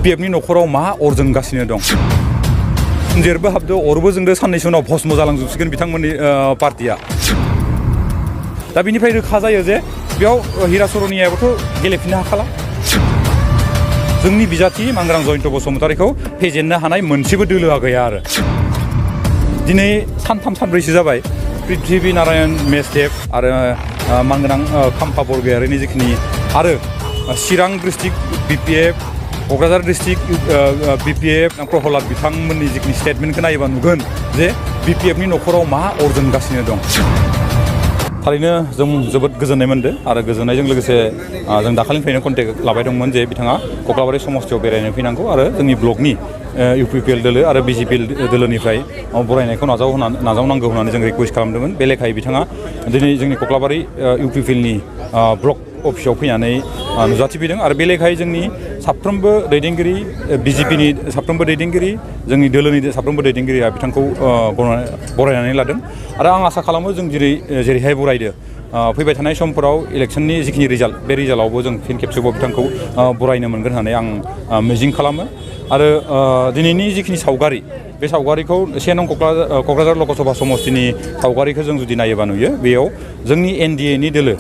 BPFनि नखराव मा अर जोंगासिनो दं जेरबो हाबदो अरबो जोंदो साननैसो उनाव भस्म जालांजोबसिगोन बिथांमोननि पार्टिया दा बिनिफ्राय रोखा जायो जे बेयाव हिरा सरनियाबोथ' गेलेफिननो हाखाला जोंनि बिजाथि मांग्रां जयन्त बसुमतारीखौ फेजेननो हानाय मोनसेबो दोलोआ गैया आरो दिनै सानथाम सानब्रैसो जाबाय पृथ्वी नारायण मेसदेब आरो मांग्रां खाम्फा बरगयारिनि जिखिनि आरो Chirang district BPF Kokrajhar district BPF Prahlad बिथांमोननि जिखिनि स्टेटमेन्टखौ नायोबा नुगोन जे BPFनि नखराव मा अर जोंगासिनो दं थारैनो जों जोबोद गोजोननाय मोनदों आरो गोजोननायजों लोगोसे जों दाखालिनिफ्रायनो कन्टेक्ट लाबाय दंमोन जे बिथाङा कक्लाबारि समस्तियाव बेरायनो फैनांगौ आरो जोंनि ब्लकनि UPPL दोलो आरो BJP दोलोनिफ्राय बरायनायखौ नाजावनांगौ होननानै जों रिकुवेस्ट खालामदोंमोन बे लेखायै बिथाङा दिनै जोंनि कक्लाबारि UPPLनि ब्लक अफिसाव फैनानै नुजाथिफैदों आरो बे लेखायै जोंनि साफ्रोमबो दैदेनगिरि BJPनि साफ्रोमबो दैदेनगिरि जोंनि दोलोनि साफ्रोमबो दैदेनगिरिया बिथांखौ बरायनानै लादों आरो आं आसा खालामो जों जेरैहाय बरायदो फैबाय थानाय समफोराव इलेक्सननि जिखिनि रिजाल्ट बे रिजाल्टआवबो जों फिन खेबसेबाव बिथांखौ बरायनो मोनगोन होननानै आं मिजिं खालामो आरो दिनैनि जिखिनि सावगारि बे सावगारिखौ 1 नं क'क्राझार लकसभा समस्तिनि सावगारिखौ जों जुदि नायोबा नुयो बेयाव जोंनि NDAनि दोलो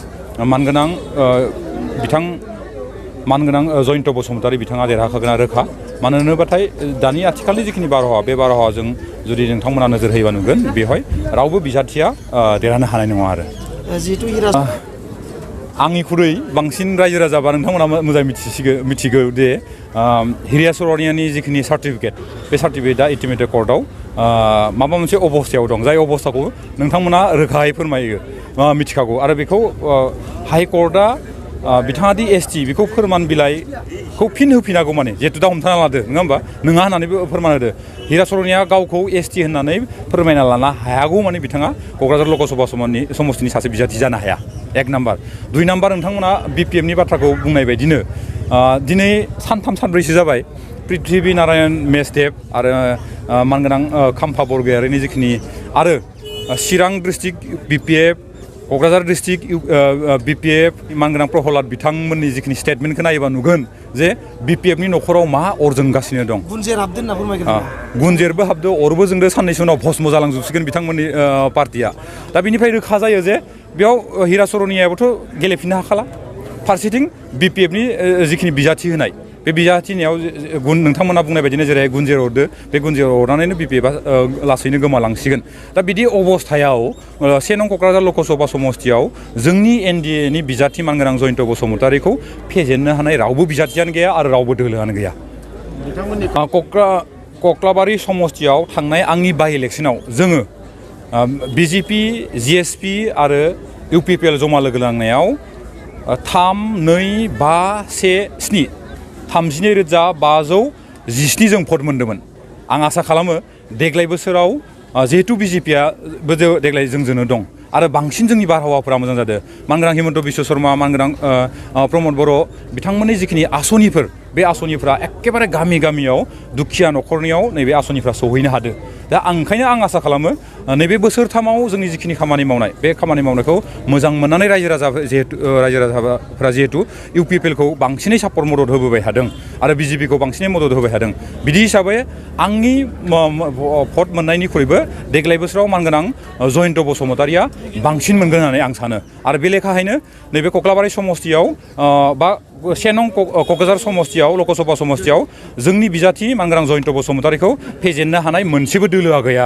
मानगोनां जयन्त बसुमतारी बिथाङा देरहाखागोन रोखा मानो होनोबाथाय दानि आथिखालनि जिखिनि बारहावा बे बारहावाजों जुदि नोंथांमोना नोजोर होयोबा नुगोन बेवहाय रावबो बिजाथिया देरहानो हानाय नङा आरो आंनिख्रुइ बांसिन रायजो राजाबा नोंथांमोना मोजां मिथिगौ दे हिरा सरनियानि जिखिनि सार्टिफिकेट बे सार्टिफिकेटआ इन्टिमेटेड कर्टआव माबा मोनसे अबस्थायाव दं जाय अबस्थाखौ नोंथांमोना रोखायै फोरमायो मिथिखागौ आरो बेखौ हाइकर्टआ बिथाङा दि ST बेखौ फोरमान बिलाइखौ फिन होफिनांगौ माने जिहेतु दा हमथाना लादो नङा होमबा नोंहा होननानैबो फोरमान होदो हिरा सरनिया गावखौ ST होननानै फोरमायना लानो हायागौ माने बिथाङा क'क्राझार लकसभा समस्तिनि सासे बिजाथि जानो हाया 1 नाम्बार 2 नाम्बार नोंथांमोना BPFनि बाथ्राखौ बुंनाय बायदिनो दिनै सानथाम सानब्रैसो जाबाय पृथ्वी नारायण मेसदेब आरो मानगोनां खाम्फा बरगयारिनि जिखिनि आरो Chirang district BPF Kokrajhar district BPF मानगोनां प्रहलाद बिथांमोननि जिखिनि स्टेटमेन्टखौ नायोबा नुगोन जे BPFनि नखराव मा अर जोंगासिनो दं गुनजेर हाबदो होनना फोरमायगोन गुनजेरबो हाबदो अरबो जोंदो साननैसो उनाव भस्म जालांजोबसिगोन बिथांमोननि पार्टिया दा बिनिफ्राय रोखा जायो जे बेयाव हिरा सरनियाबोथ' गेलेफिननो हाखाला फारसेथिं BPFनि जिखिनि बिजाथि होनाय बे बिजाथिनियाव नोंथांमोना बुंनाय बायदिनो जेरै गुनजेर हरदो बे गुनजेर हरनानैनो BPFआ लासैनो गोमालांसिगोन दा बिदि अबस्थायाव 1 नं क'क्राझार लकसभा समस्तियाव जोंनि NDAनि बिजाथि मानगोनां जयन्त बसुमतारीखौ फेजेननो हानाय रावबो बिजाथियानो गैया आरो रावबो दोलोआनो गैया कक्लाबारि समस्तियाव थांनाय आंनि बाइ इलेक्सनाव जोङो BJP GSP आरो UPPL जमा लोगो नांनायाव 3,2,5,1,7 32,517 जों भट मोन्दोंमोन आं आसा खालामो देग्लाय बोसोराव जिहेतु BJPआ देग्लाय जोंजोंनो दं आरो बांसिन जोंनि बारहावाफोरा मोजां जादों मानगोनां हिमन्त बिश्व शर्मा मानगोनां प्रमद बर' बिथांमोननि जिखिनि आसनिफोर बे आसनिफोरा एखेबारे गामियाव दुखिया न'खरनियाव नैबे आसनिफोरा सौहैनो हादों दा ओंखायनो आं आसा खालामो नैबे बोसोरथामाव जोंनि जिखिनि खामानि मावनाय बे खामानि मावनायखौ मोजां मोननानै रायजो राजाफोरा जिहेतु UPPLखौ बांसिनै सापर्ट मदद होबोबाय थादों आरो BJPखौ बांसिनै मदद होबाय थादों बिदि हिसाबै आंनि भट मोननायनिख्रुइबो देग्लाय बोसोराव मानगोनां जयन्त बसुमतारीया बांसिन मोनगोन होननानै आं सानो आरो बे लेखायैनो नैबे कक्लाबारि समस्तियाव बा 1 नं क'क्राझार समस्तियाव लकसभा समस्तियाव जोंनि बिजाथि मानगोनां जयन्त बसुमतारीखौ फेजेननो हानाय मोनसेबो दोलोआ गैया